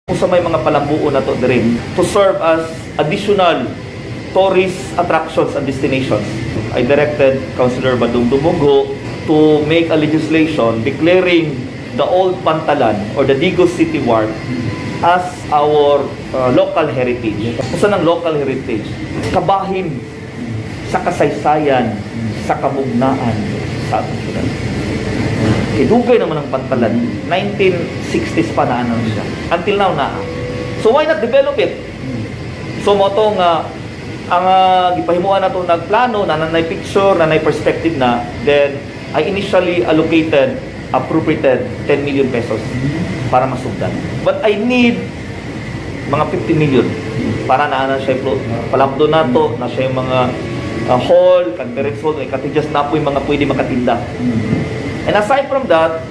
Kung sa may mga palambuon na to diri to serve as additional tourist attractions and destinations. I directed Councilor Badong Domogo to make a legislation declaring the old Pantalan or the Digos City Wharf as our local heritage. Usa ng local heritage? Kabahin sa kasaysayan, sa kamugnaan sa atong syudad. Kay dugay naman ang Pantalan. 1960s pa na ano siya. Until now na. So why not develop it? So mao to nga ang gipahimuan nato, nagplano na, nanay picture, nanay perspective na, then I initially allocated, appropriated 10 million pesos para masugdan. But I need mga 50 million para naa na siya palabdo nato na siya yung mga hall, conference hall, may cottages na po yung mga pwede makatinda. And aside from that,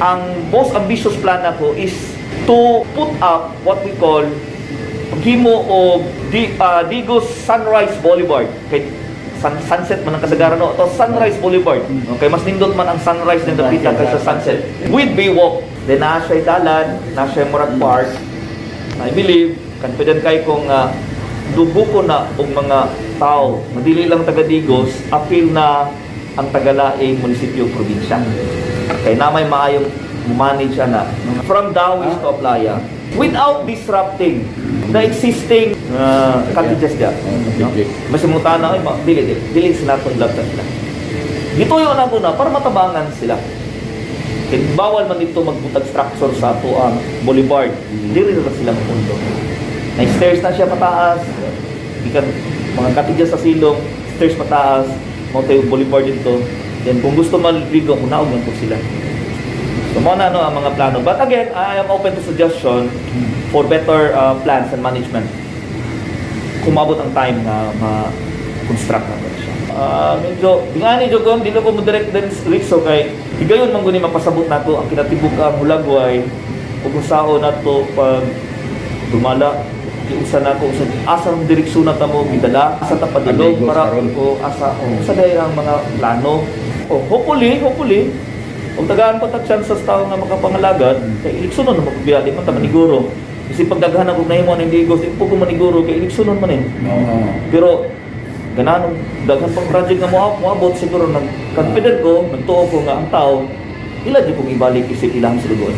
ang most ambitious plan nako is to put up what we call paghimo og Digos Sunrise Boulevard. Kay sunset man ang kasagaran, no? To Sunrise Boulevard. Okay, mas nindot man ang sunrise ng dapita kaysa sunset. With baywalk. Then naa siya dalan, naa siya murag park. I believe, confident kay kong dugo ko na og mga tao, madili lang taga Digos, apil na ang tagalaing munisipyo, probinsya. Kay na may maayong manage ana from Dauis to Aplaya without disrupting the existing cottages dia. No? Mas na ay dili dili dili sila naton labtan sila. Gituyo na ko na para matabangan sila. Kay bawal man dito magbutag structure sa ato ang boulevard. Dili na sila mundo. Na stairs na siya pataas. Gikan mga cottages sa silong, stairs pataas, mao tayo boulevard dito. Then kung gusto maligo, munaog lang po sila. So mao na, no, ang mga plano. But again, I am open to suggestion for better plans and management kung maabot ang time na ma-construct na siya. Medyo, di nga ni Jogon, di na ko mo direct din so kay higayon man guni mapasabot nato ang kinatibuk ang hulagway ug kung sao nato pag dumala giunsa nako sa asa ang direksyon na ta mo gidala, asa ta padulong Ang para karon. O asa o sa day ang mga plano. O hopefully, hopefully og tagaan pa ta chance sa tao nga makapangalagad kay eleksyonon na magbiya, di man ta maniguro kasi pagdaghan ako nahimo ning Digos, di po ko maniguro kay eleksyonon man eh. Pero ganahan daghan pang project nga mo moabot, siguro nag confident ko, nagtuo ko nga ang tao ila di kong ibalik isip ilang sulugoon.